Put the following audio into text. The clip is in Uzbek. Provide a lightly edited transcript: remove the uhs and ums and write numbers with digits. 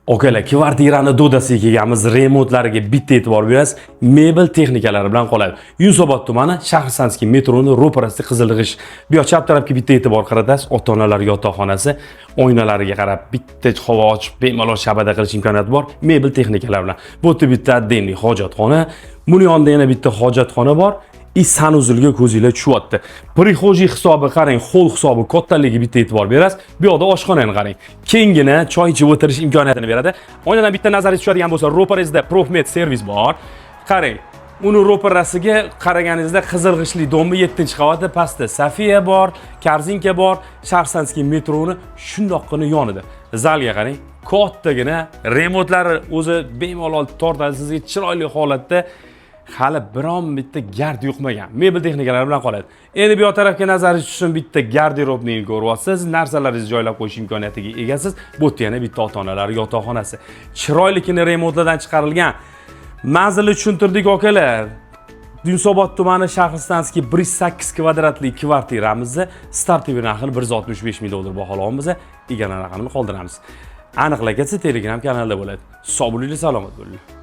Okalar, kvartirani dodasiga kelganmiz. Remontlariga bitta e'tibor berasiz. Mebel texnikalari bilan qoladi. Yunusobod tumani, Shahrisabzskiy metroni ro'parasida, qizil g'isht. Bu yoq chap tarafga bitta e'tibor qaratasiz. Ota-onalar yotoqxonasi, oynalariga qarab bitta havo ochib, bemalol shabada qilish imkoniyati bor. Mebel texnikalari bilan. Bu yerda bitta отдельный hojatxona. Buni yonida yana bitta hojatxona bor. И санузел ga ko'zinglar tushyapti. Прихожий hisobi qarang, холл hisobi kattaligi, bitta e'tibor berasiz. Bu yoqda oshxonani qarang. Kengina choy ichib o'tirish imkoniyatini beradi. Oynadan bitta nazaringiz tushadigan bo'lsa, ro'parangizda Profmed servis bor. Qarang, uni ro'parasiga qaraganingizda qizil g'ishtli дом ni 7-qavati, pastda Safiya bor, Korzinka bor, Shahrisabzskiy metroni shundoqqina yonida. Zalga qarang, kattagina remontlari o'zi bemalol tortadi sizga, chiroyli holatda, hali biron bitta gard yuqmagan, mebel texnikalari bilan qoladi. Endi bu yoq tarafga nazaringiz tushsin, bitta garderobni ko'ryapsiz, narsalaringizni joylab qo'yish imkoniyatiga egasiz. Bu yerda yana bitta ota onalar yotoqxonasi, chiroylikini remontlardan chiqarilgan. Manzilni tushuntirdik, akalar. Yunusobod tumani, Shahrisabzskiy, 108 kvadratli kvartiramizni стартовый narxini 165 ming dollar baholayapmiz. Egalar raqamini qoldiramiz, aniqlar ketsa, Telegram kanalda bo'ladi. Sog' bo'linglar, salomat bo'linglar.